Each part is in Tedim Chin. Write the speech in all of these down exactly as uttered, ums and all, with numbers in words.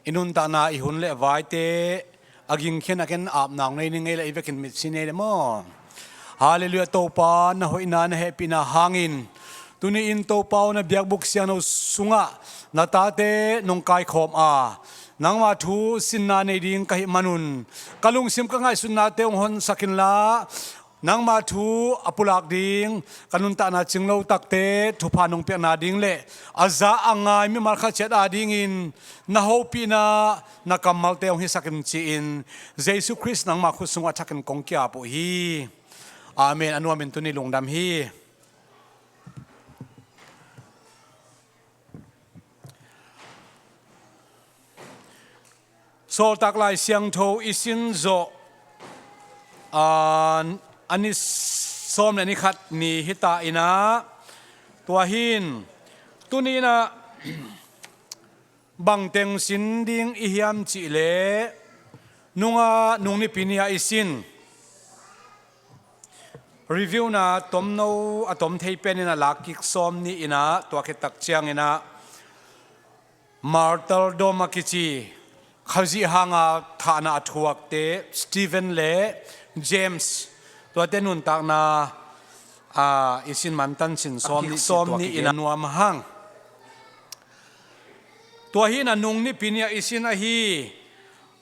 I nuntakna, i hun le vaite a gingkhian a ken apna hong nei ning ei le, i vekin mitsi nei le maw. Halleluiah. Topa, na hoihna, na hehpihna hangin tuni-in Topa aw, na biakbuk siangtho sungah na tate nong kaikhawm a, nangma thu sinna nei ding ka hih manun ka lungsim, ka ngaihsutnate hong honsak inla, nangma thu a pulak ding, ka nuntakna cinglo takte thupha nong piakna ding le a za a ngai mimal khat ciat adingin na hopihna, na kammalte hong hisak in ci-in Jesu Khrist nangma khut sungah thakin kong ki-ap uh hi. Amen. A nuamin tuni lungdam hi. Sawltak Lai Siangtho i sin zawh, a, a ni sawm le ni khat ni hita inah, tua hin tuni inah bangteng sin ding i hiam cihleh, nunga nung nipi ni-a i sin review-na tomno a tom thei penin a lakkik sawm ni inah, tua khit tak cianginah martyrdom a kici, Khazih hanga thahna a thuakte Stephen le James, tuate nuntakna, a, i sin mantan sin sawm ni, sawm ni inah nuam hang. Tua hi inah nung nipi ni-a i sin ahi,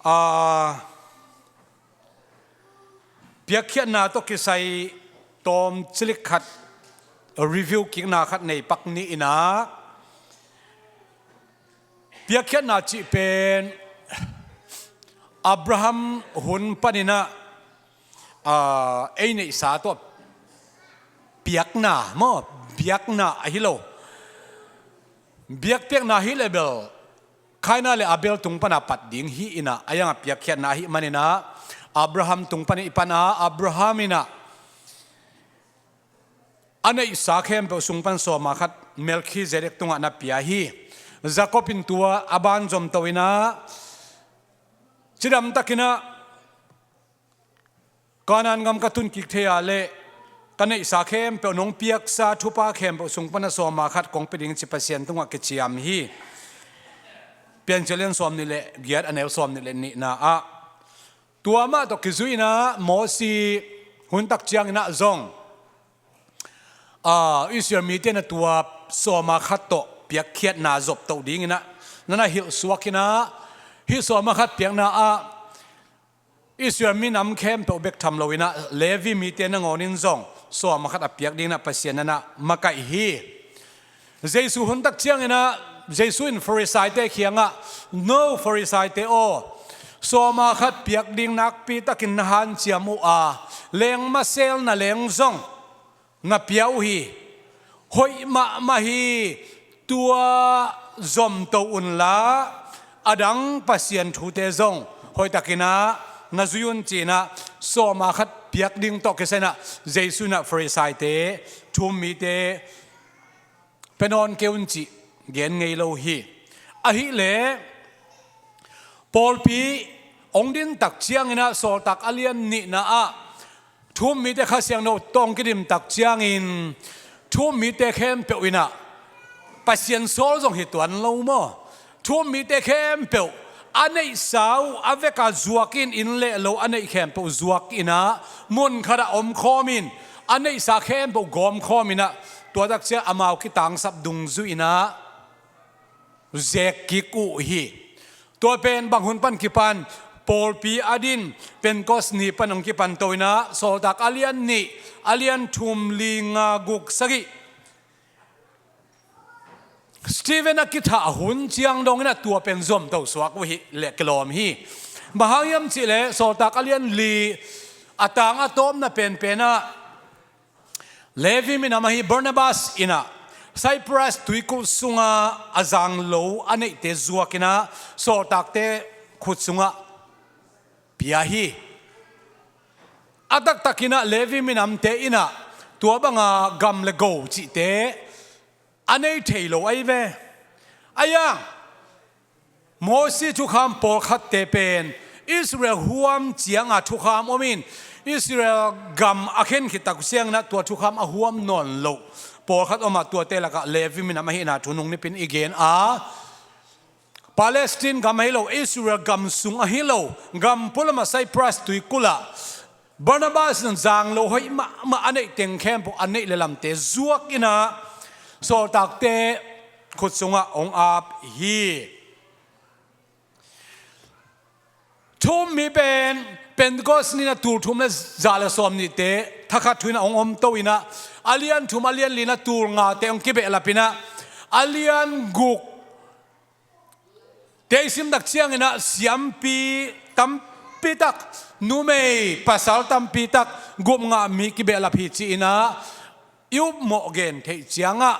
a, piakkhiatna tawh kisai tawm cilik khat, review kikna khat nei pak ni inah, piakkhiatna cih pen Abraham hun paninah, a, ei neihsa tawh piakna maw, biakna ahi lo. Biakpiakna hi le bel Kaina le Abel tung pana pat ding hi inah, a ianga piakkhiatna ahi maninah Abraham tung panin i pana, Abraham inah a neihsa khempeuh sung pan sawma khat Melkhizedek tungah na pia hi. Jacob in tua a ban zomto inah, cidamtakinah Kanaan gam ka tun kik thei a leh ka neihsa khempeuh, nong piaksa thupha khempeuh sung pana sawma khat kong pia ding ci Pasian tungah kiciam hi. Piancil lian sawm nih le giat, a neu sawm nih le nihna ah, tua mah tawh kizui inah Mosi hun tak cianginah zong, a, Israel mite na tua sawma khat tawh piakkhiatna zoptoh dinginah na na hilh suak inah, hih sawma khat piakna ah Israel minam khempeuh bek tham lo inah Levi mite nangawnin zong sawma khat a piak dinginah Pasian na na makaih hi. Jesu hun tak cianginah Jesu in Farisaite kiangah, "No Farisaite aw, sawma khat piak ding nakpi takin na hanciam uh a, lengmasel na leng zong na pia uh hi. Hoih mahmah hi, tua zomto unla, a dang Pasian thute zong hoihtakinah na zui un," ci-inah sawma khat piak ding tawh kisai inah Jesu inah Farisaite, thu-um mite, pia nawn kei un cih gen ngei lo hi. Ahileh pawlpi hong din tak cianginah Sawltak a lian nihna ah thu-um mite Kha Siangtho tawh hong kidim tak ciangin thu-um mite khempeuh inah Pasian sawl zong hi tuan lo maw? Thu-um mite khempeuh a neihsa uh a veka zuak in, inn le lo a neih khempeuh zuak inah mun khatah omkhawm in, a neihsa khempeuh gawmkhawm inah, tua tak ciang amau kitangsap dungzui inah zek kik uh hi. Tua pen bang hun pan kipan, pawlpi a din Pentecost ni pan hong kipan to inah Sawltak a lian nih, a lian thum, li, nga, guk, sagih, Stephen a kithah hun ciang dong inah tua pen zomto suak uh hi leh kilawm hi. Bang hang hiam cihleh Sawltak a lian li, a tang a tawpna penpen ah Levi minam ahi Barnabas inah Cyprus tuikulh sunga a zang lo a neihte zuak inah sawltakte khut sungah pia hi. A taktak inah Levi minamte inah tua banga gam le go cihte a nei thei lo ahi ve. Ahi a, Mosi thukham pawlkhatte pen Israel huam cianga thukham om in, Israel gam a khen khit tak uh cianginah tua thukham a huam nawn loh pawlkhat om a, tuate lakah Levi minam ahihna thu nung nipin i gen a, Palestine gam ahi lo, Israel gam sung ahi lo, gam pualamah Cyprus tuikulh ah Barnabas in zang lo hoih mahmah a neih teng khempeuh a neih le lamte zuak in ah sawltakte khut sungah hong ap hi. Thu-um mi pen Pentecost ni-in ah tul thum le za le sawm nihte thakhat thu-in ah hong omto in ah, a lian thum a lian li-in ah tul ngate hong kibehlap in ah, a lian guk te i sim tak ciangin ah siampi tampi tak, numei pasal tampi tak, gup ngah mi kibehlap hi ci-in ah i upmawh gen theih ciangah,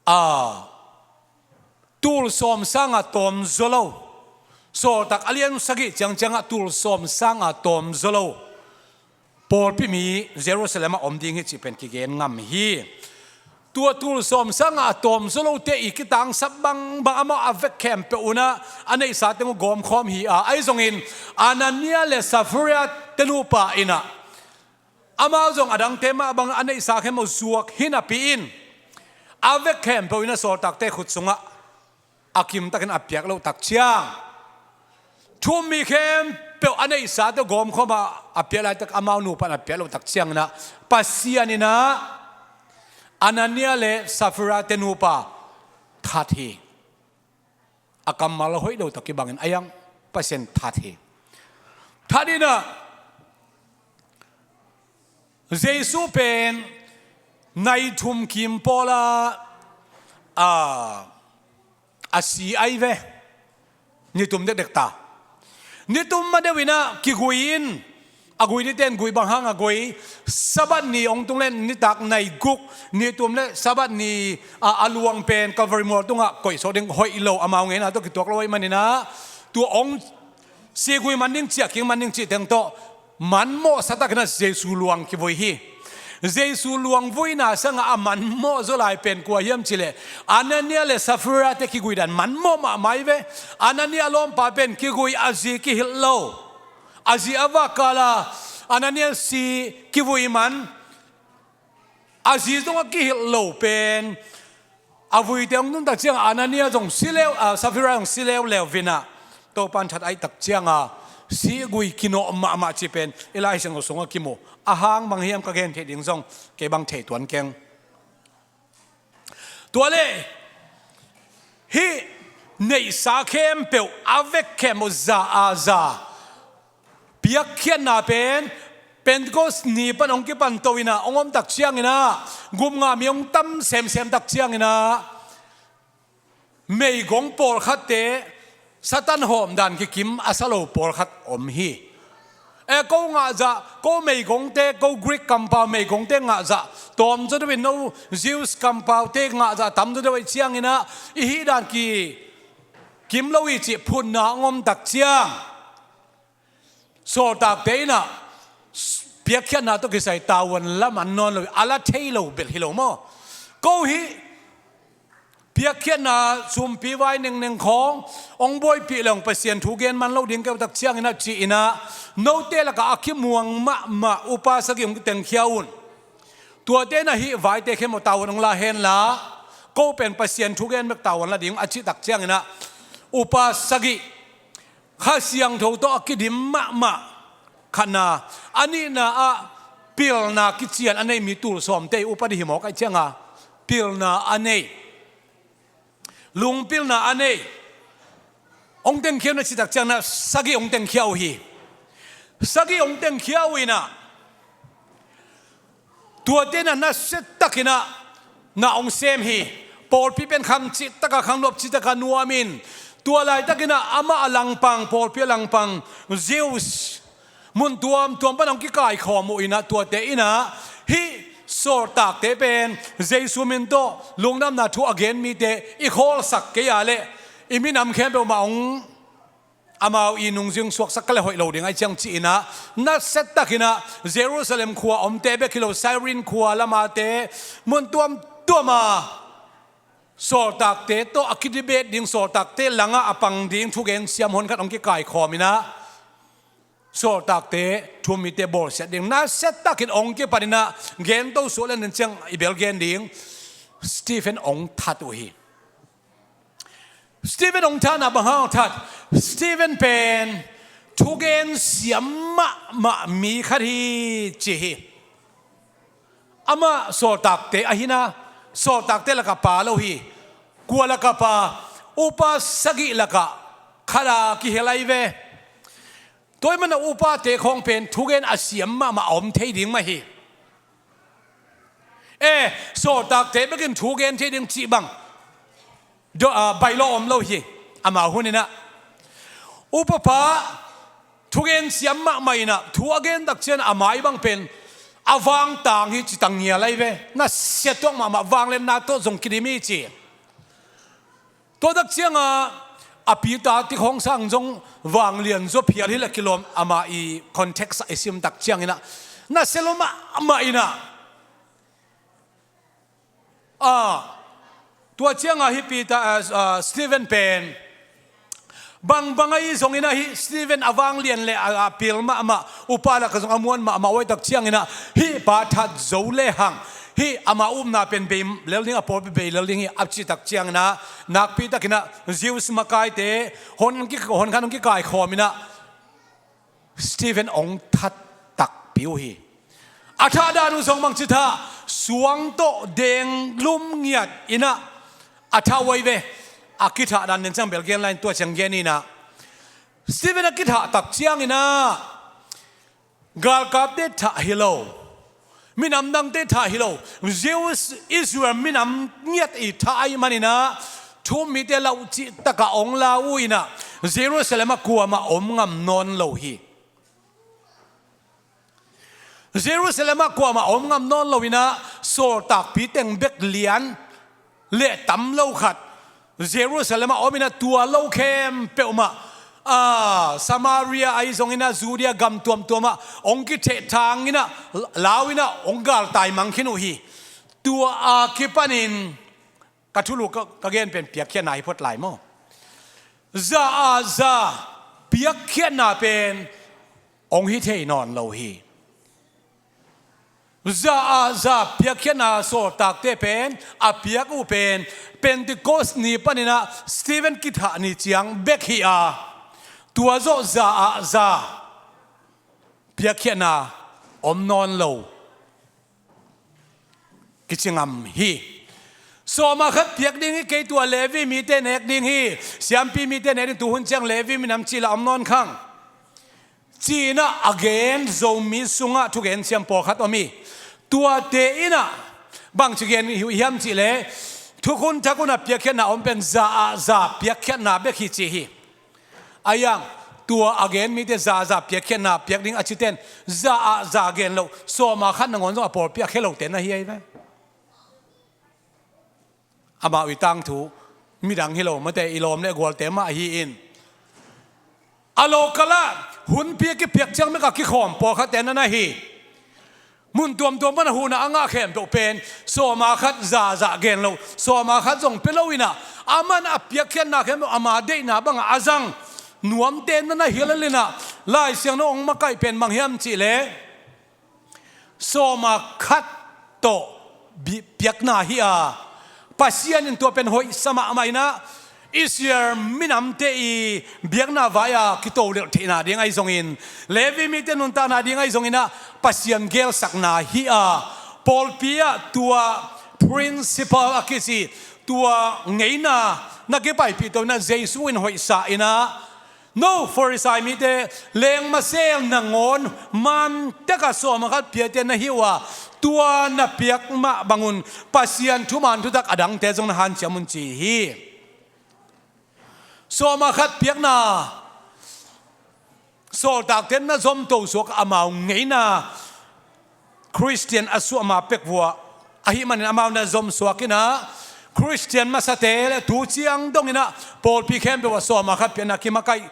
a, tul sawm sangah tawm zaw lo. Sawltak a lian sagih ciangciangah tul sawm sangah tawm zaw lo pawlpi mi Jerusalem ah om ding hi cih pen kigen ngam hi. Tua tul sawm sangah a tawm zaw lote i kitangsap bangbang amau a vek khempeuh un ah a neihsa teng uh gawmkhawm hi a, ahi zongin Anania le Safira te nupa in ah amau zong a dangte mah bang a neihsa khempeuh zuak hi napi-in a vek khempeuh in ah sawltakte khut sungah a kimtakin a piak loh tak ciang, thu-um mi khempeuh a neihsate gawmkhawm a, a piak laitak amau nupa in a piak loh tak ciangin ah Pasian in ah Anania le Safira te nupa that hi. A kammal hoih lo tawh kibangin a iang Pasian that hi. That in ah Jesu pen nai thum kim pawl ah a, a si ahi ve. Nitum dekdek ta. Nitum ma deuh in ah kigui in, a gui nite in gui bang hang a gui, Sabbath ni hong tung le nitak nai guk, nitum le Sabbath ni a, a luang pen Calvary mual tungah koihsawh ding hoih lo, amau ngeina tawh kituak lo ahih manin ah, tua hong si gui man ding, ciahking man ding cih teng tawh manmawhsa takin ah Jesu luang kivui hi. Jesu luang vuina sangah a manmawh zaw lai pen kua hiam cih leh, Anania le Safira te kiguidan manmawh mahmah hi ve. Anania lawmpa pen kigui, a zi kihilh lo. A zi a vak kal a, Anania si kivui man, a zi zong a kihilh lo pen, a vuite hong tun tak ciang Anania zong si leu, a, Safira zong si leuleu in ah, Topa in that ahih tak ciang a, si gui kinawh mahmah cih pen i Lai Siangtho sungah kimu. A hang bang hiam ka gen theih ding zong kei bang thei tuan keng. Tua leh hih neihsa khempeuh, a vek khempeuh za a za, piakkhiatna pen Pentecost ni pan hong kipanto in ah hong om tak ciangin ah, gup ngah mi hong tam semsem tak ciangin ah, meigong pawlkhatte Satan hawm dan kikim a sa lo pawlkhat om hi. E, ko ngahzah, ko meigongte, ko Greek kampau meigongte ngahzah tawm zaw deuh in, no Jews kampaute ngahzah tam zaw deuh ahih ciangin ah, i hih dan kikim lo hi cih phutna hong om tak ciang, sawltakte in ah piakkhiatna tawh kisai tavuan la man nawn lo, a la thei lo bel hi lo maw. Ko hih piakkhiatna sumpi vai nengneng khawng hong buaipih leng Pasian thu gen man lo ding ka hi uh tak ciangin ah ci-in ah, note lakah a kimuang mahmah upa sagih hong kitengkhia un. Tuate in ah hih vaite khempeuh tavuan hong la hen la, ko pen Pasian thu gen bek tavuan la ding a cih tak ciangin ah, upa sagih Kha Siangtho tawh a kidim mahmah khatna, a nihna ah pilna kician a nei mi tul sawmte i upa ding hi mawk ahih ciang a, pilna a nei, lungpilna a nei, hong tengkhia un a cih tak ciangin ah sagih hong tengkhia uh hi. Sagih hong tengkhia uh in ah, tuate in ah nasia takin ah na hong sem hi. Pawlpi pen khang cih tak a, khang nuam cih tak a nuam in, tua laitakin ah amah a langpang, pawlpi a langpang Jews mun tuamtuam pan hong kikaikhawm uh in ah, tuate in ah hih sawltakte pen Jesu min tawh lungdamna thu a gen mite i khawlsak kei a leh, i minam khempeuh mah hong, amau i nungzui suaksak ka leh hoih lo ding ahih ciang ci-in ah, nasia takin ah Jerusalem khua omte bek hi lo, Cyrene khua lamate, mun tuamtuam a sawltakte tawh a kidebate ding, sawltakte langah a pang ding thugen siam hon khat hong kikaikhawm in ah, sawltakte, thu-um mite bawlsiat ding nasia takin hong kipan in ah, gento suah leh nen ciang i bel gen ding, Stephen hong that uh hi. Stephen hong thatna bang hang hong that? Stephen pen thugen siam mahmah mi khat hi ci hi. Amah sawltakte ahina, sawltakte lakah pa lo hi. Kua lakah pa? Upa sagih lakah khat a kihel ahi ve. Tua ahih manin upate khawng pen thugen a siam mahmah a om thei ding mah hi. Eh, sawltakte bekin thugen thei ding cih bang do, ah, bylaw om lo hi. Amau hun inah upapa thugen siam mahmah inah thu a gen tak ciang a mai bang pen a vangtang hi ci tang ngial ahi ve. Nasia tuak mahmah, vangletna tawh zong kidim hi ci. Tua tak ciangah a Peter tik hong sang zong vanglian zaw phial hi leh kilawm, amah i context ah i sim tak ciang inah nasia lo mahmah inah, ah, tua ciangah hi Peter, ah, ah, Stephen pen bangbang ahi zong inah hi Stephen a vanglian le a, a pil mahmah, upa lakah zong a muan mahmah uh ahi tak ciang inah hih pa that zo lehang hih ama upna pen bei lel ding, a pawlpi bei lel ding hi a cih tak ciang inah nakpi tak inah Jews makaite hon ki, hon khan hong kikaikhawm inah Stephen hong that takpi uh hi. A thah dan uh zong bangci thah, suang tawh deng lum ngiat inah a thah uh ahi ve. A kithah dan den ciang bel gen lai in tua ciang gen inah Stephen a kithah tak ciang inah galkapte thah hi lo, minam dangte thah hi lo, Jews, Israel minam ngiat i thah ahih man inah thu-um mite lauh cih takah hong lau uh inah Jerusalem ah kuamah om ngam nawn lo hi. Jerusalem ah kuamah om ngam nawn lo inah sawltakpi teng bek lian le tam lo khat Jerusalem ah om inah tua lo khempeuh mah, ah, Samaria ahi zong inah Judea gam tuamtuam ah hong kithehthang inah lau inah hong galtai mang khin uh hi. Tua a kipanin ka thulu ka, ka gen pen piakkhiatna hi phot lai maw? Za ah za piakkhiatna pen hong hi thei nawn lo hi. Za ah za piakkhiatna sawltakte pen a piak uh pen Pentecost ni pan inah Stephen kithah ni ciang bek hi a, tua zawh za ah za piakkhiatna om nawn lo kici ngam hi. Sawm ah khat piak ding hi, kei tua Levi mite nek ding hi, siampi mite nek ding, tuhun ciang Levi minam cih lah om nawn khang ci inah a gen Zomi sungah thugen siam pawlkhat om hi. Tuate inah bangci gen uh hiam cih leh, thukhun thakhun a piakkhiatna om pen za ah za piakkhiatna bek hi ci hi. Ahi hang tua a gen mite za ah za piakkhiatna piak ding a cite in za ah za gen loh, sawm ah khat nangawn zong a pawlpi a khia lote na hi ahi ve. Amau i tangthu midang hi lo, mate i lawm le gualte mah ahi in, a local ah hunpi a kipiak ciang bek a kikhawm pawlkhatte na na hi. Mun tuamtuam pan a huhna a ngah khempeuh pen sawm ah khat za ah za gen loh, sawm ah khat zong pia lo inah, aman a piakkhiatna khempeuh ama deihna bangah a zang nuamte na na hi lel inah, Lai Siangtho hong makaih pen bang hiam cih leh, sawm ah khat tawh bi-, piakna hi a, Pasian in tua pen hoihsa mahmah inah, Israel minamte i biakna vai-a kitodelh theihna ding ahi zongin, Levi mite nuntakna ding ahi zongin ah Pasian gelsakna hi a, pawlpi ah tua principle a kici, tua ngeina na kipaipih to in ah Jesu in hoihsa in ah, no, Farisai mite, lengmasel nangawn man tek a sawm ah khat piate na hi uh a, tua na piak mah bangun Pasian thuman thutak a dangte zong na hanciam un ci hi. Sawm ah khat piakna sawltakte na zomto suak a, amau ngeina Khristian a suah ma pek vua ahih manin amau na zom suak in ah, Khristian masate le tu ciang dong in ah pawlpi khempeuh ah sawm ah khat piakna kimakaih.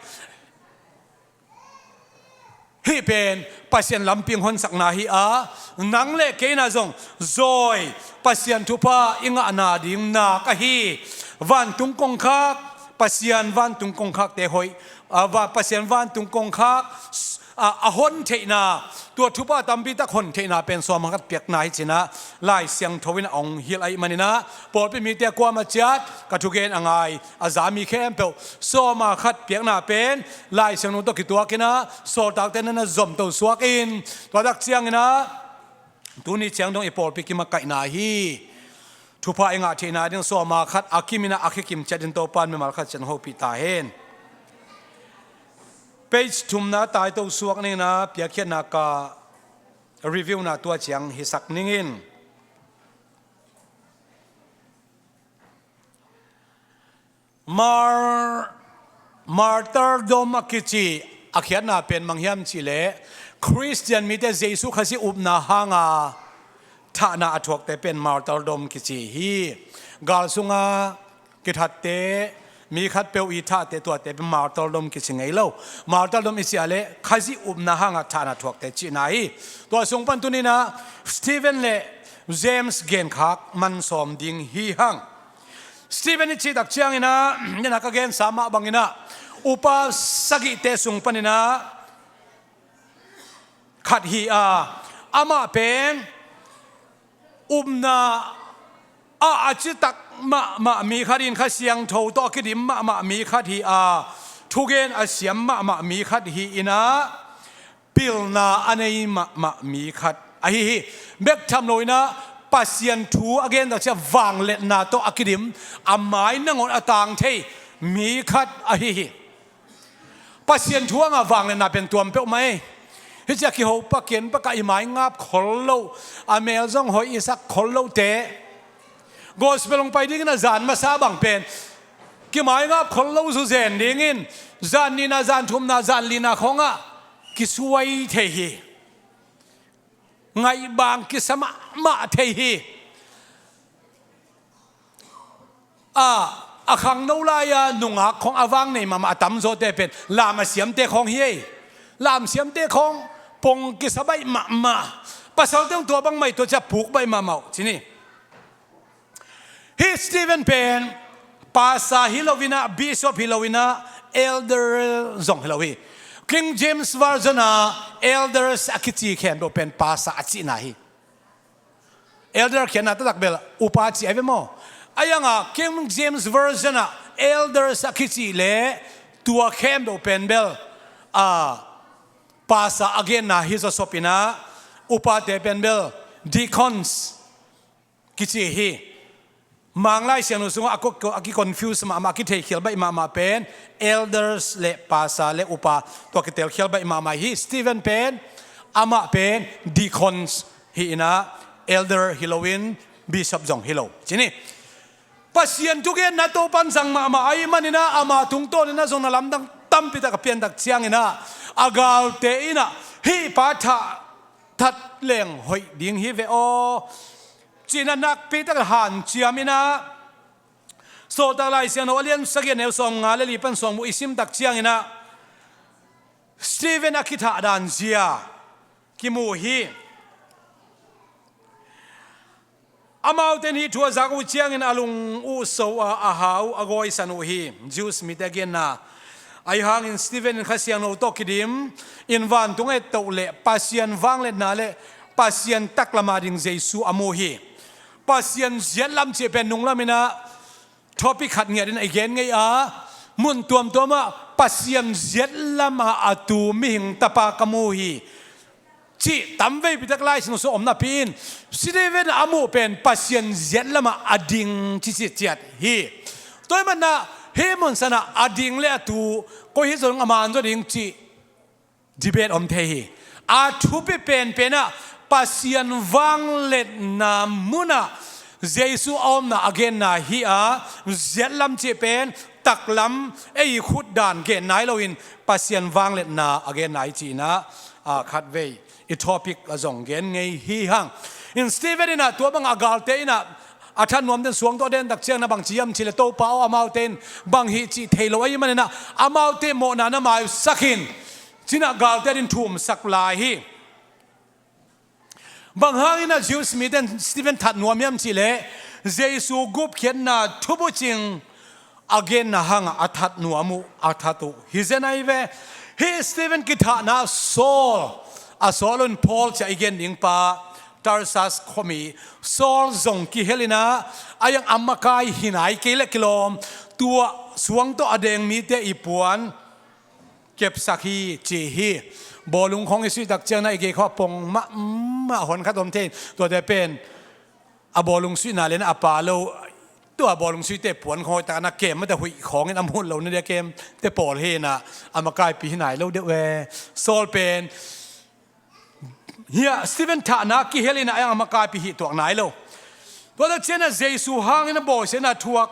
Hih pen Pasian lampi hong honsakna hi a, nang le kei in ah zong zawi Pasian thupha i ngahna ding nak ahi. Vantung kongkhak, Pasian vantung kongkhakte hoih, a, va-, Pasian vantung kongkhak, s-, a, a hon theihna, tua thupha tampi tak hon theihna pen sawma khat piakna hi cinah Lai Siangtho in a hong hilh ahih maninah pawlpi mite kuamah ciat ka thugen a ngai a za mi khempeuh sawma khat piakna pen Lai Siangtho tawh kituakinah sawltakte nan a zomto suak in tua tak cianginah tuni ciang dong i pawlpi kimakaihna hi. Thupha i ngah theihna ding sawma khat a kiminah a khikim ciat in Topan mimal khat ciat hopih ta hen. Page thumna taito suak ningna piakkhiatna ka reviewna tua ciang hisak ningin. Mar, martyrdom a kici a khiatna pen mang hiam cihleh Khristian mite Jesu Khazih upna hanga thahna a thuakte pen martyrdom kici hi. Gal sunga kithatte, mi khatpeuh i thahte tuate pen martyrdom kici ngei lo. Martyrdom i cih leh Khazih upna hanga thahna thuakte cihna hi. Tua sung pan tuninah Stephen le James genkhak man sawm ding hi hang. Stephen i cih tak cianginah nena ka gensa mah banginah upa sagihte sung paninah khat hi a, amah pen upna ah a citak mahmah mi khat in Kha Siangtho tawh a kidim mahmah mi khat hi a, thugen a siam mahmah mi khat hi inah pilna a nei mahmah mi khat ahi hi. Bek tham loinah Pasian thu a gen tak ciah vangliatna tawh a kidim a mai nangawn a tang thei mi khat ahi hi. Pasian thu hanga vangliatna pen tuam peuhmah ei. Hih ciah kiho pakian pakah i mai ngap khol lo, a mel zong hoih i sak khol lote gospel hong pai dingin a zan masa bang pen kimai ngap khol lo zu zen dingin zan nihna, zan thumna, zan lina khawngah kisuai thei hi. Ngaihbang kisa mahmah thei hi. A, a khangno lai-a nungak khawng a vang nei mahmah a tamzawte pen lam a siamte khawng hi ei. Lam siamte khawng pong kisa baih mahmah. Pasalte hong tua bang mai tua ciah puk baih mahmah uh ci ni. Hih Stephen pen pasa hi loinah, bishop hi loinah, elder zong hi lo hi. King James Version ah elders a kici khempeuh pen pasa a cihna hi. Elder khiatna taktak bel upa ci ai ve maw? A yanga King James Version ah elders a kici le tua khempeuh pen bel a pasa a genna hi zawsop inah upate pen bel deacons kici hi. Manglai Siangtho sungah a ko-, a kiconfuse mahmah, a kitheikhial baih mahmah pen elders le pasa le upa tua kitelkhial baih mahmah hi. Stephen pen amah pen deacons hi inah elder hi loin bishop zong hi lo ci ni. Pasian thugenna Topan zang mahmah ahih maninah ama tungtawninah zong na lamdang tampitak a piantak cianginah a galte inah hih pa thah that leng hoih ding hi ve aw cinah nakpitak hanciam inah Sawltak Lai Siangtho a lian sagih a neu sawmnga le li pan sawmguk i simtak cianginah Stephen a kithah dan zia kimu hi. Amaute in hih thu a zak uh ciangin a lung uh so a, a ha uh a gawisan uh hi. Jews mite a genna ahi hangin Stephen in Kha Siangtho tawh kidim in vantung ettoh le Pasian vangliatna le Pasian taklama ding Jesu a mu hi. Pasian ziatlam cih pen nunglaminah topic khat ngiatin a i gen ngei a, mun tuamtuamah Pasian ziatlama a tu mihing tapa ka mu hi cih tamveipitak Lai Siangtho sung om napi-in Stephen a muh pen Pasian ziatlama a ding cih ciatciat hi. Tua ahih manah hih mun sanah a ding le a tu koi hi zong a man zaw ding cih debate om thei hi. A thupi penpenah Pasian vangliatna munah Jesu a omna a genna hi a, ziatlam cih pen taklam ei khutdan gen nai loin Pasian vangliatna a genna hi cinah a khatvei i topic a zong gen ngei hi hang. In Stephen inah tua bangah a galte inah a that nuam den suang tawh den tak ciang na bang ci hiam cih le Topa aw amaute in bang hih cih thei lo ahih maninah amaute mawhna na maisak in cinah galte adin thumsak lai hi. Bang hangin a Jews mite in Stephen that nuam hiam cih leh Jesu gupkhiatna thubucing a genna hangah a that nuam uh, a that uh hi zen ahi ve. Hih Stephen kithahna Saul, a Saul un Paul ci-a i gen ding pa, Tarsas khuami Saul zong kihel inah, a iang a makai hi nai kei le kilawm, tua suang tawh a deng mite i puan kepsak hi ci hi. Bawlung khawng i suih tak ciangin ah i gei khawng a pong mahmah hon khat om thei in, tuate pen a bawlung suihna le na a pa lo, tua bawlung suihte puan khawng hoih takin a kem mah teh huih khawngin a muh loh nading a kemte pawl hi inah, a makaipi hi nai lo deuh e. Saul pen hiah Stephen thahna kihel inah a iang a makaipi hi tuak nai lo. Tua tak ciangin ah Jesu hangin a bawlsiatna thuak,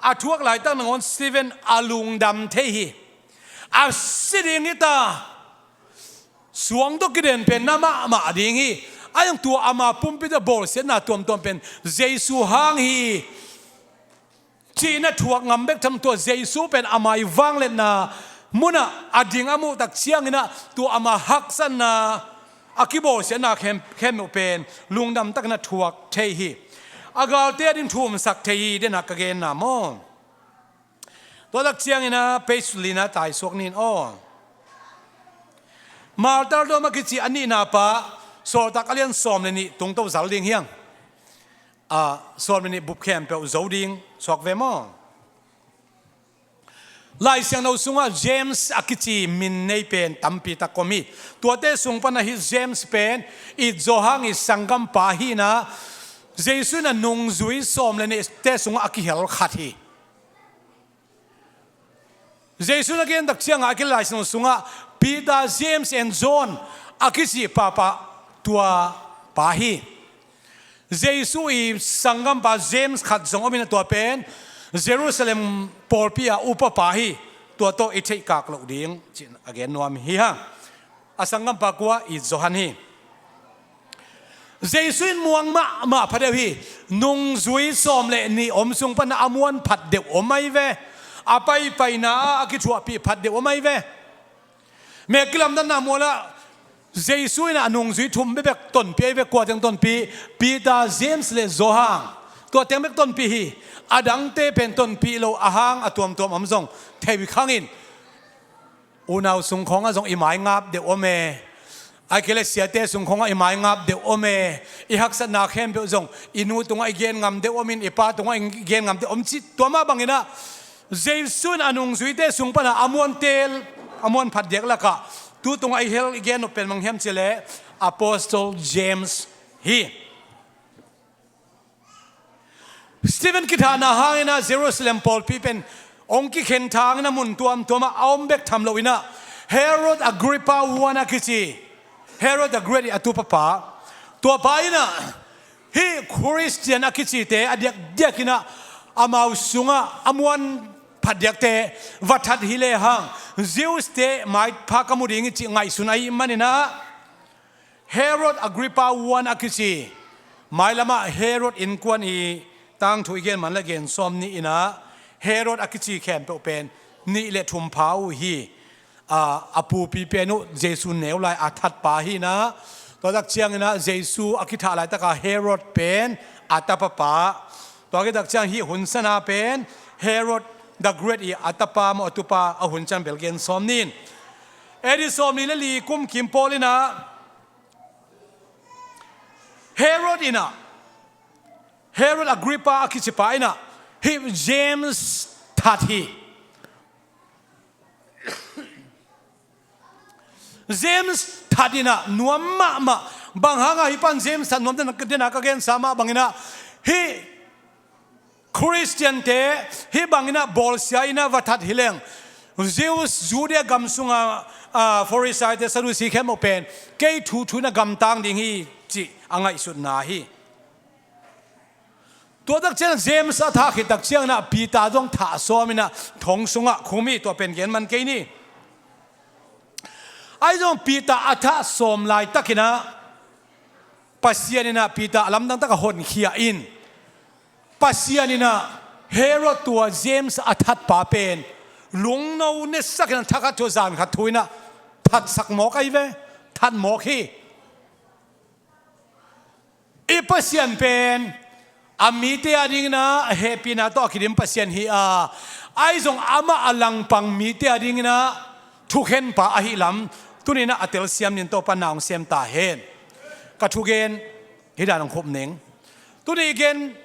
a thuak laitak nangawn Stephen a lungdam thei hi. A si ding hi ta, suang tawh kiden pen na mahmah ding hi. A iang tua ama pumpi tawh bawlsiatna tuamtuam pen Jesu hang hi ci-in a thuak ngam bek tham, tua Jesu pen ama i vangliatna munah a ding a muh tak ciangin ah tua ama haksatna, a kibawlsiatna khem, khempeuh pen lungdam takin a thuak thei hi. A galte a ding thumsak thei hi, den a ka genna maw. Tua tak ciangin ah page lina taisuak ning aw. Martyrdom a kici a nihna pa, Sawltak a lian sawm le nih tungto zal ding hi hang. A, sawm le nih bup khempeuh zo ding suak ve maw. Lai Siangtho sungah James a kici min nei pen tampi tak om hi. Tuate sung panah hih James pen it zawhang i sanggampa hi inah, Jesu in a nungzui sawm le nihte sungah a kihel khat hi. Jesu in a gen tak ciangah a kilai sung sungah Peter, James and John a kici papa, tua pa hi. Jesu i sanggampa James khat zong om inah, tua pen Jerusalem pawlpi a upapa hi. Tua tawh i theihkak loh ding ci-in a gen nuam hi hang. A sanggampa kua? It Johan hi. Jesu in muang mahmah phadeuh hi. Nungzui sawm le nih om sung panah a muan phatdeuh om ahi ve. A paipaina ah a kithuahpih phatdeuh om ahi ve. Mek kilamdanna mualah Jesu in a nungzui thum bekbek tonpih ahi ve. Kua teng tonpih? Peter, James le Johan. Tua teng bek tonpih hi. A dangte pen tonpih lo, a hang a tuamtuam om zong thei khang in. Unau sung khawngah zong i maingap deuh om e. Ahih kei leh siate sung khawngah i maingap deuh om e. I haksatna khempeuh zong i nu tungah i gen ngam deuh om in, i pa tungah i gen ngam deuh om cih. Tua mah bangin ah Jesu in a nungzuite sung panah a muan tel, a muan phatdiak lakah tu tungah i hel, i gen nop pen bang hiam cih leh Apostle James hi. Stephen kithahna hangin ah Jerusalem pawlpi pen hong kikhen thangin ah mun tuamtuamah a om bek tham loin ah Herod Agrippa one a kici, Herod the Great i a tupapa, tua pa in ah hih Khristian a kicite a diakdiakin ah amau sungah a muan phatdiakte va that hi lehang Jews-te maipha ka mu ding hi cih ngaihsun ahih manin ah Herod Agrippa one a kici, mailamah Herod innkuan i tangthu i gen man le gen sawm nih in ah Herod a kici khempeuh pen nih le thum pha uh hi. A, a pupi pen uh Jesu neu lai a thatpa hi in ah, tua tak ciangin ah Jesu a kithah laitaka Herod pen a tapapa. Tua kitak ciang hih hun sana pen Herod the Great i a tapa maw, a tupa, a hun ciang bel gen sawm ning. A D sawmli le li kum kim pawl in ah Herod in ah, Herod Agrippa a kicipa in ah hih James that hi. James that in ah nuam mahmah. Bang hangah hih pan James that nuam den, den a ka gensa mah bangin ah hih Khristiante hih bangin ah bawlsia in ah va that hi leng Jews, Judea gam sunga, a, Pharisaite, Saddusi khempeuh pen kei thu thu in ah gamtang ding hi cih a ngaihsutna hi. Tua tak ciangin James a thah khit tak ciangin ah Peter zong thah sawm in ah thong sungah khum hi. Tua pen gen man kei ni. Ahi zong Peter a thah sawm laitakin ah Pasian in ah Peter a lamdang takin a honkhia in, Pasian in ah Herod tua James a thatpa pen lungno nesakin ah thakhat thu, zan khat thu in ah thatsak mawk ahi ve, that mawk hi. I Pasian pen a mite a dingin ah hehpihna tawh a kidim Pasian hi a, ahi zong amah a langpang mite a dingin ah thukhenpa ahi lam, tuni-in ah a telsiam dingin Topa na hong sem ta hen. Ka thugen hih dan hong khup ning. Tuni i gen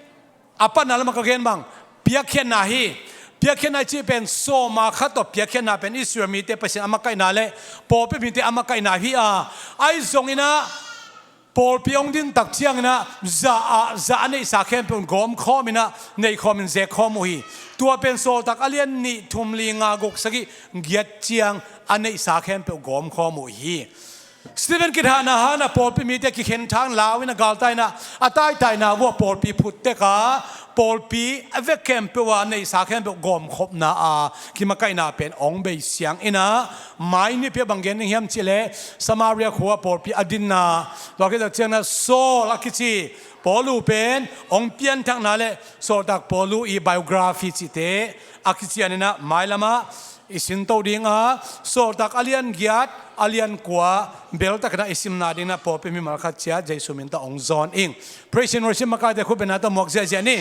a patna lamah ka gen bang, piakkhiatna hi. Piakkhiatna i cih pen sawma khat tawh piakkhiatna pen Israel mite Pasian a makaihna le pawlpi mite a makaihna hi a, ahi zongin ah pawlpi hong din tak ciangin ah za ah za a neihsa khempeuh gawmkhawm in ah, neihkhawm in zekkhawm uh hi. Tua pen Sawltak a lian nih, thum, li, nga, guk, sagih, giat ciang a neihsa khempeuh gawmkhawm uh hi. Stephen kithahna hangin ah pawlpi mite kikhen thang lau in ah galtai in ah, a taitaina uh ah pawlpi phut tek a, pawlpi a vek khempeuh ah neihsa khempeuh gawmkhopna a kimakaihna pen hong bei siang in ah, mai nipi ah bang gen ding hiam cih leh Samaria khua pawlpi a dinna, tua khit tak ciangin ah Saul a kici Paul uh pen hong pianthakna le Sawltak Paul uh i biography cihte a kician in ah mailam ah i sinto ding a, Sawltak a lian giat, a lian kua bel takin ah i simna dingin ah pawlpi mimal khat ciat Jesu min tawh hong zawn ing. Praise and worship makaite khut bengna tawh muak ziahziah ni.